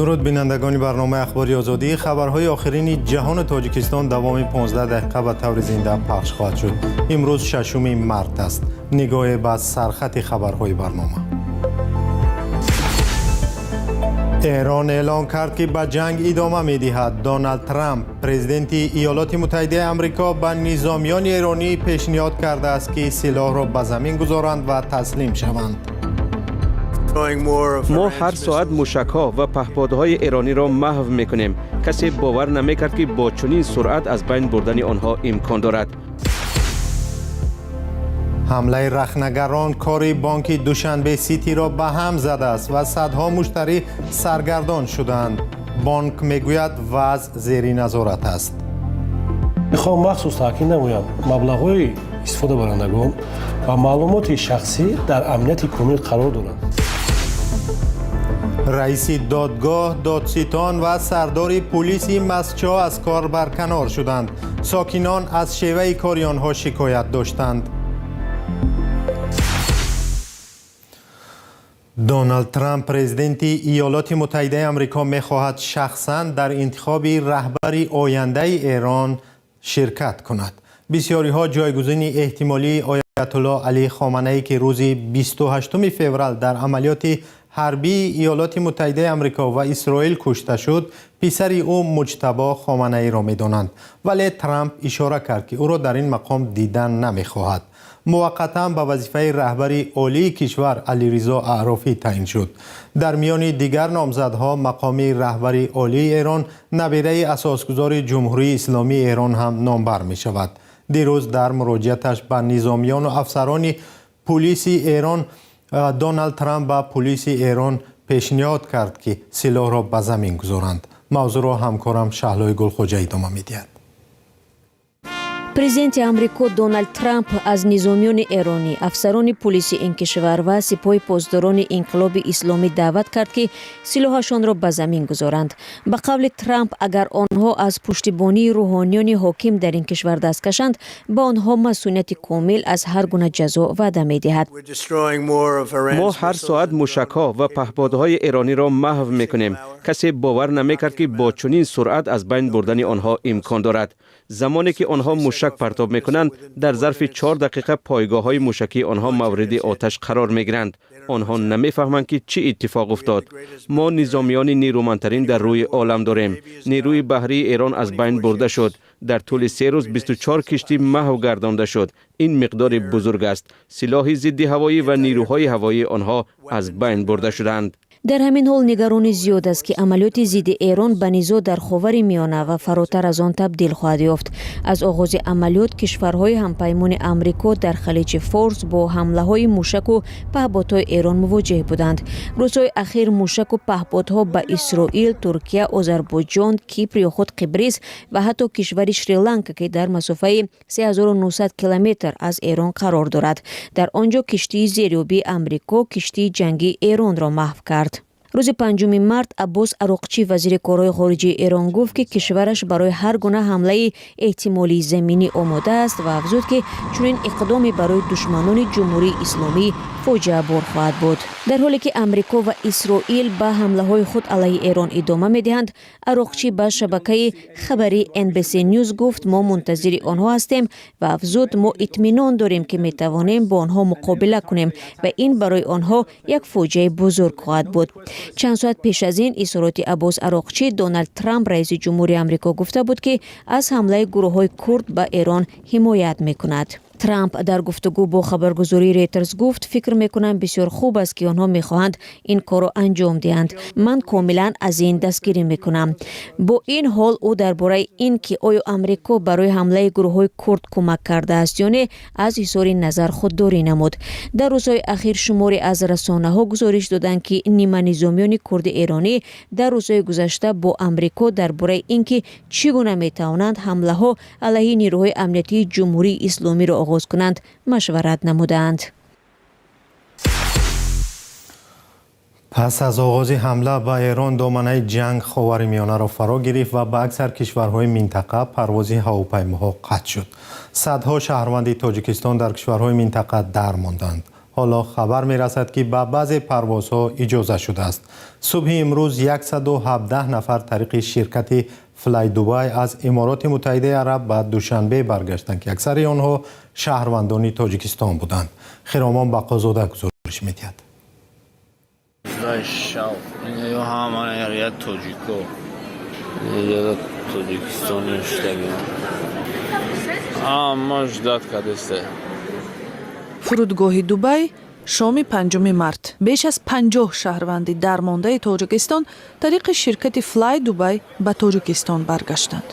Дуруд, бинандагони барномаи Ахбори Озодӣ. Хабарҳои охирини ҷаҳону Тоҷикистон давоми 15 дақиқа ба таври зинда пахш хоҳад шуд. Имрӯз 6 март аст. Нигоҳе ба сархати хабарҳои барнома. Эрон эълон кард, ки ба ҷанг идома медиҳад. Доналд Трамп, президенти Иёлоти Муттаҳидаи Амрико, ба низомиёни эронӣ пешниҳод кардааст, ки силоҳро ба замин гузоранд ва таслим шаванд. Мо ҳар соат мушакҳо ва паҳподҳои эрониро маҳв мекунем. Касе бовар намекард, ки бо чунин суръат аз байн бурдани онҳо имкон дорад. Ҳамлаи рахнагарон кори бонки Душанбе Ситиро ба ҳам задааст ва садҳо муштарӣ саргардон шуданд. Бонк мегӯяд, вазъ зери назорат аст. Мехоҳам махсус таъкид намоям: маблағҳои истифодабарандагон ва маълумоти шахсӣ дар амнияти комил қарор доранд. Раиси додгоҳ, додситон ва сардори пулиси Мастчоҳ аз кор барканор шуданд. Сокинон аз шеваи кори онҳо шикоят доштанд. Доналд Трамп, президенти Иёлоти Муттаҳидаи Амрико, мехоҳад шахсан дар интихоби раҳбари ояндаи Эрон ширкат кунад. Бисёриҳо ҷойгузини эҳтимолии Оятулло Алӣ Хоманаӣ, ки рӯзи 28 феврал дар амалиёти ҳарбии Иёлоти Муттаҳидаи Амрико ва Исроил кушта шуд, писари ӯ Муҷтабо Хоманаиро медонанд. Вале Трамп ишора кард, ки ӯро дар ин мақом дидан намехоҳад. Муваққатан ба вазифаи раҳбари олии кишвар Алиризо Аърофӣ таъин шуд. Дар миёни дигар номзадҳо мақоми раҳбари олии Эрон набираи асосгузори Ҷумҳурии Исломии Эрон ҳам номбар мешавад. Дирӯз дар муроҷиаташ ба низомиёну афсарони пулиси Эрон Доналд Трамп ба пулиси Эрон пешниҳод кард, ки силоҳро ба замин гузоранд. Мавзӯъро ҳамкорам Шаҳлои Гулхоҷа идома медиҳад. Президенти Амрико Доналд Трамп аз низомиёни эронӣ, афсарони пулиси ин кишвар ва Сипоҳи Посдорони Инқилоби Исломӣ даъват кард, ки силоҳашонро ба замин гузоранд. Ба қавли Трамп, агар онҳо аз пуштибонии рӯҳониёни ҳоким дар ин кишвар даст кашанд, ба онҳо масунияти комил аз ҳар гуна ҷазо ваъда медиҳад. Мо ҳар соат мушакҳо ва паҳподҳои эрониро маҳв мекунем. Касе бовар намекард, ки бо чунин суръат аз байн бурдани онҳо имкон дорад. Замоне ки онҳо мушак партоб мекунанд, дар зарфи 4 дақиқа пойгоҳҳои мушакии онҳо мавриди оташ қарор мегиранд. Онҳо намефаҳманд, ки чӣ иттифоқ уфтод. Мо низомиёни нерӯмандтарин дар рӯи олам дорем. Нерӯи баҳрии Эрон аз байн бурда шуд. Дар тӯли 3 рӯз 24 киштӣ маҳв гардонда шуд. Ин миқдори бузург аст. Силоҳи зидди ҳавоӣ ва нерӯҳои ҳавоии онҳо аз байн бурда шуданд. Дар ҳамин ҳол нигаронӣ зиёд аст, ки амалиёти зидди Эрон ба низоъ дар Ховари Миёна ва фаротар аз он табдил хоҳад ёфт. Аз оғози амалиёт кишварҳои ҳампаймони Амрико дар Халиҷи Форс бо ҳамлаҳои мушаку паҳботҳои Эрон мувоҷеҳ буданд. Рӯзҳои ахир мушаку паҳботҳо ба Исроил, Туркия, Озарбойҷон, Кипр ё худ Қибрис ва ҳатто кишвари Шри-Ланка, ки дар масофаи 3900 километр аз Эрон қарор дорад. Дар он ҷо киштии зериобии Амрико киштии ҷангии Эронро маҳв кард. Рӯзи 5 март Аббос Ароқчӣ, вазири корҳои хориҷии Эрон, гуфт, ки кишвараш барои ҳар гуна ҳамлаи эҳтимолии заминӣ омода аст ва афзуд, ки чунин иқдоме барои душманони Ҷумҳурии Исломӣ фоҷиабор хоҳад буд. Дар ҳоле ки Амрико ва Исроил ба ҳамлаҳои худ алайҳи Эрон идома медиҳанд, Ароқчӣ ба шабакаи хабарии NBC News гуфт, мо мунтазири онҳо ҳастем, ва афзуд, мо итминон дорем, ки метавонем бо онҳо муқобила кунем ва ин барои онҳо як фоҷиаи бузург хоҳад буд. Чанд соат пеш аз ин изҳороти Аббос Ароқчӣ Доналд Трамп, раиси ҷумҳури Амрико, гуфта буд, ки аз ҳамлаи гурӯҳҳои курд ба Эрон ҳимоят мекунад. Трамп дар гуфтугӯ бо хабаргузории Рейтерс гуфт: «Фикр мекунам, бисёр хуб аст, ки онҳо мехоҳанд ин корро анҷом диҳанд. Ман комилан аз ин дастгирӣ мекунам». Бо ин ҳол, ӯ дар бораи ин ки оё Амрико барои ҳамлаи гурӯҳҳои курд кӯмак кардааст ё не, аз изҳори назар худдорӣ намуд. Дар рӯзҳои ахир шуморе аз расонаҳо гузориш доданд, ки ниманизомиёни курди эронӣ дар рӯзҳои гузашта бо Амрико дар бораи ин ки чӣ гуна метавонанд ҳамлаҳо алайҳи нерӯҳои амниятии Ҷумҳурии Исломиро оғоз кунанд, машварат намудаанд. Пас аз оғози ҳамла ба Эрон доманаи ҷанг Ховари Миёнаро фаро гирифт ва ба аксар кишварҳои минтақа парвози ҳавопаймоҳо қатъ шуд. Садҳо шаҳрванди Тоҷикистон дар кишварҳои минтақа дар монданд. Ҳоло хабар мерасад, ки ба баъзе парвозҳо иҷоза шудааст. Субҳи имрӯз 117 нафар тариқи ширкати Флай Дубай аз Имороти Муттаҳидаи Араб ба Душанбе баргаштанд, ки аксари онҳо шаҳрвандони Тоҷикистон буданд. Хиромон Бақозода гузориш медиҳад. Шав ҳама тоҷико тоҷикистони шудагиам, ҳама ждать кардесте. Фурудгоҳи Дубай, шоми 5 март. Беш аз 50 шаҳрванди дармондаи Тоҷикистон тариқи ширкати Флай Дубай ба Тоҷикистон баргаштанд.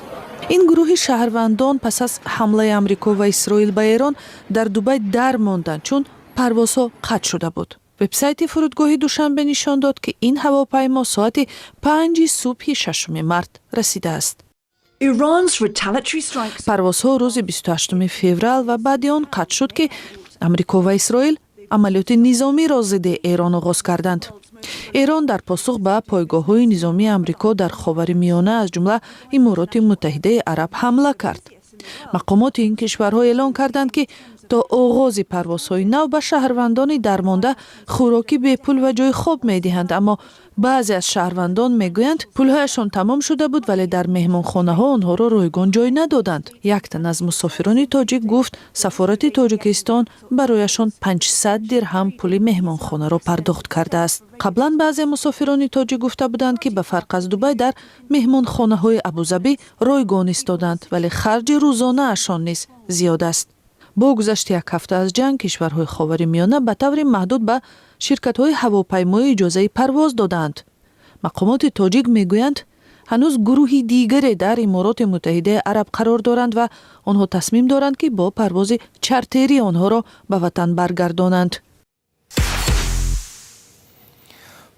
Ин гурӯҳи шаҳрвандон пас аз ҳамлаи Амрико ва Исроил ба Эрон дар Дубай дар монданд, чун парвозҳо қатъ шуда буд. Вебсайти фурудгоҳи Душанбе нишон дод, ки ин ҳавопаймо соати 5-и субҳи 6 март расидааст. Парвозҳо рӯзи 28 феврал ва баъди он қатъ шуд, ки Амрико ва Исроил амалиёти низомиро зидди Эрон оғоз карданд. Эрон дар посух ба пойгоҳҳои низомии Амрико дар Ховари Миёна, аз ҷумла Имороти Муттаҳидаи Араб, ҳамла кард. Мақомоти ин кишварҳо эълон карданд, ки то оғози парвозҳои нав ба шаҳрвандони дармонда хӯроки бепул ва ҷои хоб медиҳанд. Аммо баъзе аз шаҳрвандон мегӯянд, пулҳояшон тамом шуда буд, вале дар меҳмонхонаҳо онҳоро ройгон ҷой надоданд. Як тан аз мусофирони тоҷик гуфт, сафорати Тоҷикистон барояшон 500 дирҳам пули меҳмонхонаро пардохт кардааст. Қаблан баъзе мусофирони тоҷик гуфта буданд, ки ба фарқ аз Дубай дар меҳмонхонаҳои Абузабӣ ройгон истоданд, вале харҷи рӯзонаашон низ зиёд аст. Бо гузашти як ҳафта аз ҷанг, кишварҳои Ховари Миёна ба таври маҳдуд ба ширкатҳои ҳавопаймоӣ иҷозаи парвоз додаанд. Мақомоти тоҷик мегӯянд, ҳанӯз гурӯҳи дигаре дар Имороти Муттаҳидаи Араб қарор доранд ва онҳо тасмим доранд, ки бо парвози чартерӣ онҳоро ба ватан баргардонанд.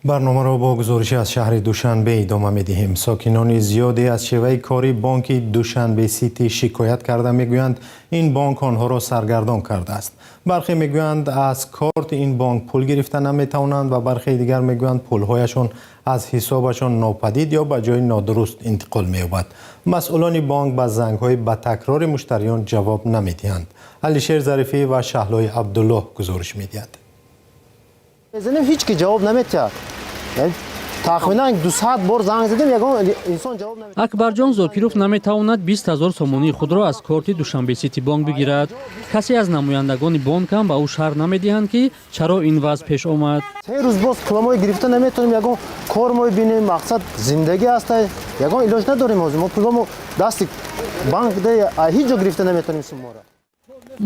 Барномаро бо гузоришӣ аз шаҳри Душанбе идома медиҳем. Сокинони зиёде аз шеваи кори бонки Душанбе Сити шикоят карда, мегӯянд, ин бонк онҳоро саргардон кардааст. Бархе мегӯянд, аз корти ин бонк пул гирифта наметавонанд ва бархеи дигар мегӯянд, пулҳояшон аз ҳисобашон нопадид ё ба ҷои нодуруст интиқол меёбад. Масъулони бонк ба зангҳои ба такрори муштариён ҷавоб намедиҳанд. Алишер Зарифӣ ва Шаҳлои Абдуллоҳ гузориш медиҳад. Мезанем, ҳеҷ ки ҷавоб наметиҳад. Тахминан 200 бор занг задем, ягон инсон ҷавоб наметиҳад. Акбарҷон Зокиров наметавонад 20 000 сомонии худро аз корти Душанбе Сити Бонк бигирад. Касе аз намояндагони бонк ҳам ба ӯ шарҳ намедиҳанд, ки чаро ин вазъ пеш омад. 3 рӯз боз пуламои гирифта наметавонем, ягон кор мо бинем, мақсад зиндагӣ аста, ягон илоҷ надорем. Ҳозир мо пуламо дасти банк ҳеҷ ҷо гирифта наметавонем суммора.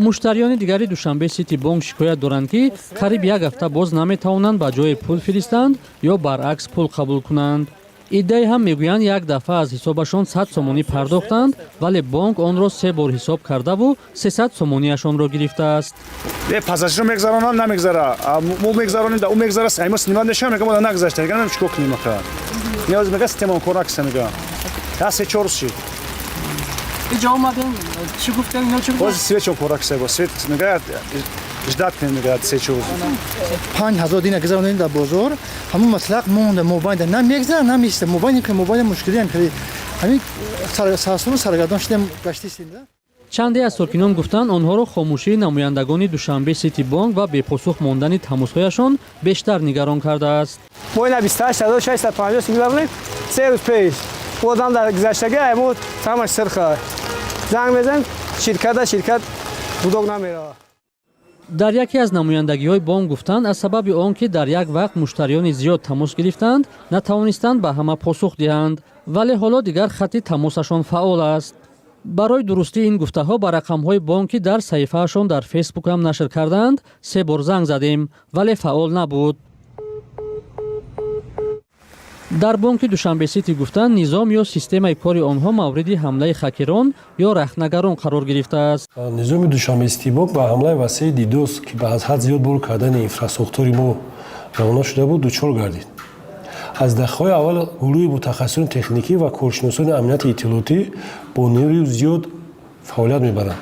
Муштариёни дигари Душанбе Сити Бонк шикоят доранд, ки қариб як ҳафта боз наметавонанд ба ҷое пул фиристанд ё баръакс пул қабул кунанд. Иддае ҳам мегӯянд, як дафъа аз ҳисобашон 100 сомонӣ пардохтанд, вале бонк онро се бор ҳисоб кардаву 300 сомониашонро гирифтааст. Пасашро мегзаронам, намегзара. Мо мегзаронем, да ӯ мегзара, саймо снимать мешава, мега, мо нагзашта. Мега, чикор кунем аха? Ниёз мега, система кор накиса, мега. Я 3-4 рӯз шид. Иҷо омадем, чӣ гуфтем, ино чӣ? Боз свет чон кор накиса, свет мега, ждать кунем, мега, 3-4 рӯз. 5000 дина гузаронем дар бозор, ҳамон матлақ монда мобайнда, на мегзара, на меиста. Мобайн мобайн мушкилиам хеле, ҳамин сарсуну саргардон шудем, гаштистем да. Чанде аз сокинон гуфтанд, онҳоро хомӯшии намояндагони Душанбе Сити Бонк ва бепосух мондани тамосҳояшон бештар нигарон кардааст. Мо ина 28 650 сум гузаронем 3 рӯз пеш. Одам дар гузаштаги мо ҳамаш сирха. Занг мезанем ширката, ширкат гудок намеравад. Дар яке аз намояндагиҳои бонк гуфтанд, аз сабаби он ки дар як вақт муштариёни зиёд тамос гирифтанд, натавонистанд ба ҳама посух диҳанд, вале ҳоло дигар хатти тамосашон фаъол аст. Барои дурустии ин гуфтаҳо ба рақамҳои бонк, ки дар саҳифаашон дар Фейсбук ҳам нашр кардаанд, се бор занг задем, вале фаъол набуд. Дар бонки Душанбе Сити гуфтанд, низом ё системаи кори онҳо мавриди ҳамлаи хакерон ё рахнагарон қарор гирифтааст. Низоми Душанбе Сити Бонк ба ҳамлаи васеи DDoS, ки ба аз ҳад зиёд бор кардани инфрасохтори мо равона шуда буд, дучор гардид. Аз дақиқаҳои аввал гурӯҳи мутахассисони техникӣ ва коршиносони амнияти иттилоотӣ бо нерӯи зиёд фаъолият мебаранд.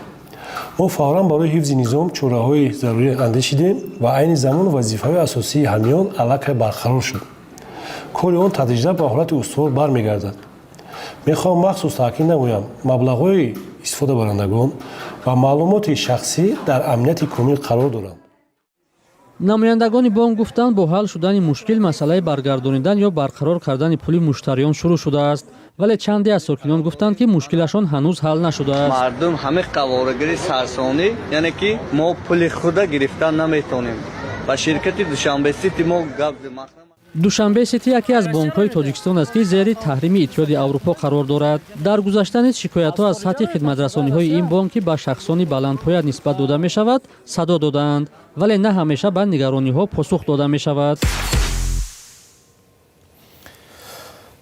Мо фавран барои ҳифзи низом чораҳои зарурӣ андешидем ва айни замон вазифаҳои асосии ҳамён аллакай барқарор шуд, кори он тадриҷан ба ҳолати устувор бармегардад. Мехоҳам махсус таъкид намоям, маблағҳои истифодабарандагон ва маълумоти шахсӣ дар амнияти комил қарор доранд. Намояндагони бонк гуфтанд, бо ҳал шудани мушкил масъалаи баргардонидан ё барқарор кардани пули муштариён шурӯъ шудааст, вале чанде аз сокинон гуфтанд, ки мушкилашон ҳанӯз ҳал нашудааст. Мардум ҳамин қаворагири сарсонӣ, яъне ки мо пули худа гирифтан наметонем. Ба ширкати Душанбе Сити мо гап. Душанбе Сити яке аз бонкҳои Тоҷикистон аст, ки зери таҳрими Иттиҳоди Аврупо қарор дорад. Дар гузашта низ шикоятҳо аз сатҳи хидматрасониҳои ин бонк, ки ба шахсони баландпоя нисбат дода мешавад, садо додаанд, вале на ҳамеша ба нигарониҳо посух дода мешавад.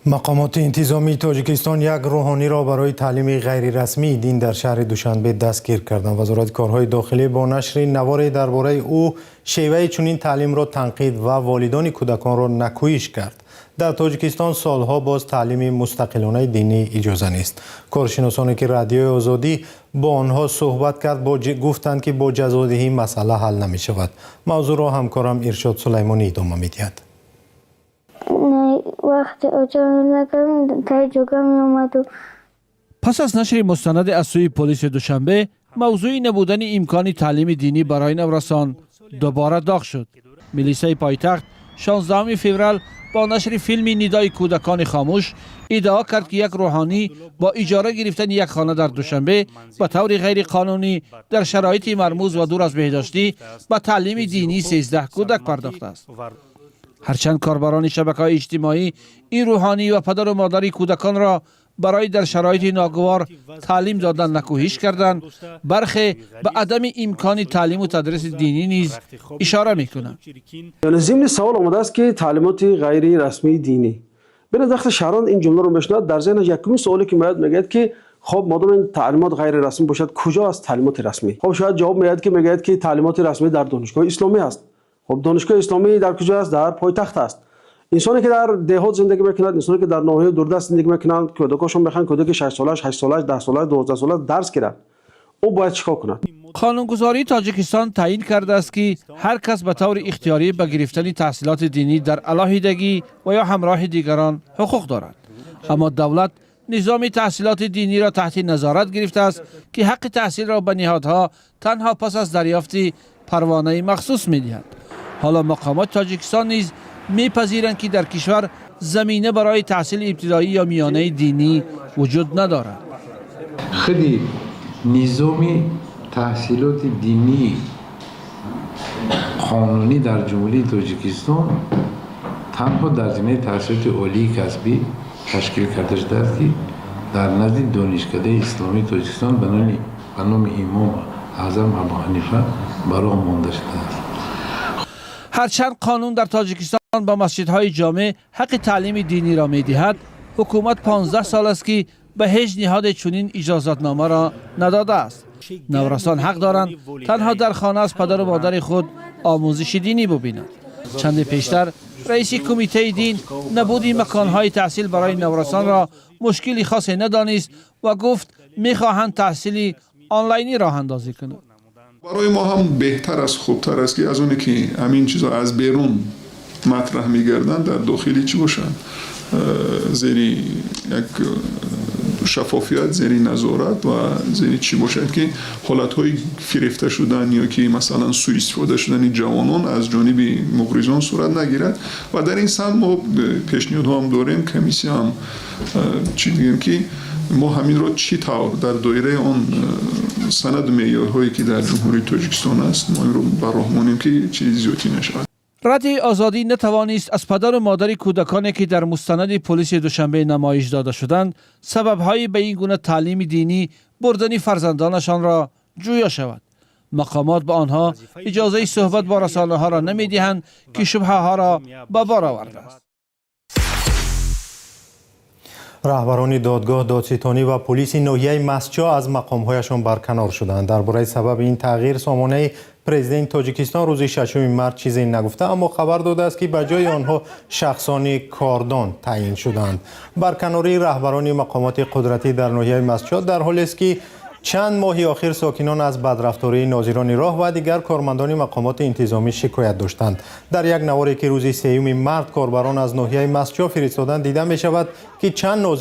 Мақомоти интизомии Тоҷикистон як рӯҳониро барои таълими ғайрирасмии дин дар шаҳри Душанбе дастгир карданд. Вазорати корҳои дохилӣ бо нашри наворе дар бораи ӯ шеваи чунин таълимро танқид ва волидони кӯдаконро накӯиш кард. Дар Тоҷикистон солҳо боз таълими мустақилонаи динӣ иҷоза нест. Коршиносоне, ки Радиои Озодӣ бо онҳо суҳбат кард, гуфтанд, ки бо ҷазодиҳӣ масъала ҳал намешавад. Мавзӯъро ҳамкорам Иршод Сулаймонӣ идома медиҳад. Вақте оҷон мекардам, таи ҷога меомаду. Пас аз нашри мустанаде аз сӯи полиси Душанбе, мавзӯи набудани имкони таълими динӣ барои наврасон дубора доғ шуд. Милисаи пойтахт 16 феврал бо нашри филми «Нидои кӯдакони хомӯш» иддао кард, ки як рӯҳонӣ бо иҷора гирифтани як хона дар Душанбе ба таври ғайриқонунӣ, дар шароити мармуз ва дур аз беҳдоштӣ ба таълими динӣ 13 кӯдак пардохтааст. Ҳарчанд корбарони шабакаҳои иҷтимоӣ ин рӯҳонӣ ва падару модари кӯдаконро барои дар шароити ногувор таълим додан накӯҳиш карданд, бархе ба адами имкони таълиму тадриси динӣ низ ишора мекунанд. Яъне зимни савол омадааст, ки таълимоти ғайрирасмии динӣ. Бинед, вақте шаҳрванд ин ҷумларо мешунавад, дар зеҳнаш якумин суоле ки меояд, мегӯяд, ки хоб, модом ин таълимот ғайрирасмӣ бошад, куҷо аст таълимоти расмӣ? Хоб, шояд ҷавоб меояд, ки мегӯяд, ки таълимоти расмӣ дар донишгоҳи исломӣ аст. Хоб, донишгоҳи исломӣ дар куҷо аст? Дар пойтахт аст. Инсоне, ки дар деҳот зиндагӣ мекунад, инсоне, ки дар ноҳияи дурдаст зиндагӣ мекунанд, кӯдакошон мехоҳанд, кӯдаки 6-солааш, 8-солааш, 10-солааш, 12-солааш дарс гирад, ӯ бояд чӣ кор кунад? Қонунгузории Тоҷикистон таъйин кардааст, ки ҳар кас ба таври ихтиёрӣ ба гирифтани таҳсилоти динӣ дар алоҳидагӣ ва ё ҳамроҳи дигарон ҳуқуқ дорад, аммо давлат низоми таҳсилоти диниро таҳти назорат гирифтааст, ки ҳаққи таҳсилро ба ниҳодҳо танҳо пас аз дарёфти парвонаи махсус медиҳад. Ҳоло мақомоти Тоҷикистон низ мепазиранд, ки дар кишвар замина барои таҳсили ибтидоӣ ё миёнаи динӣ вуҷуд надорад. Худи низоми таҳсилоти динии қонунӣ дар Ҷумҳурии Тоҷикистон танҳо дар зиминаи таҳсилоти олии касбӣ ташкил карда шудааст, ки дар назди Донишкадаи исломии Тоҷикистон ба номи Имом Аъзам Абу Ҳанифа ба роҳ монда шудааст. Ҳарчанд қонун дар Тоҷикистон ба масҷидҳои ҷомеъ ҳаққи таълими диниро медиҳад, ҳукумат 15 сол аст, ки ба ҳеҷ ниҳоде чунин иҷозатномаро надодааст. Наврасон ҳақ доранд танҳо дар хона аз падару модари худ омӯзиши динӣ бубинанд. Чанде пештар раиси кумитаи дин набуди маконҳои таҳсил барои наврасонро мушкили хосе надонист ва гуфт, мехоҳанд таҳсили онлайнӣ роҳандозӣ кунанд. Барои мо ҳам беҳтар аст, хубтар аст, ки аз оне ки ҳамин чизо аз берун матраҳ мегарданд, дар дохилӣ чӣ бошанд, зери як шаффофият, зери назорат ва зери чӣ бошад, ки ҳолатҳои фирефта шудан ё ки масалан сӯистифода шудани ҷавонон аз ҷониби муғризон сурат нагирад. Ва дар ин самт мо пешниҳодҳо ҳам дорем, комиссия ҳам чӣ бигӯем, ки мо ҳаминро чӣ тавр дар доираи он санаду меъёрҳое, ки дар Ҷумҳурии Тоҷикистон аст, мо инро ба роҳ монем, ки чизи зиёдтӣ нашавад. Радиои Озодӣ натавонист аз падару модари кӯдаконе, ки дар мустанади полиси Душанбе намоиш дода шуданд, сабабҳои ба ин гуна таълими динӣ бурдани фарзандонашонро ҷӯё шавад. Мақомот ба онҳо иҷозаи суҳбат бо расонаҳоро намедиҳанд, ки шубҳаҳоро ба бор овардааст. Раҳбарони додгоҳ, додситонӣ ва полиси ноҳияи Мастчоҳ аз мақомҳояшон барканор шуданд. Дар бораи сабаби ин тағйир сомонаи президенти Тоҷикистон рӯзи 6 март чизе нагуфта, аммо хабар додааст, ки ба ҷои онҳо шахсони кордон таъйин шуданд. Барканории раҳбарони мақомоти қудратӣ дар ноҳияи Мастчоҳ дар ҳолест, ки чанд моҳи охир сокинон аз бадрафтории нозирони роҳ ва дигар кормандони мақомоти интизомӣ шикоят доштанд. Дар як наворе, ки рӯзи 3 март корбарон аз ноҳияи Мастчоҳ фиристоданд, дида мешавад, ки чанд нозир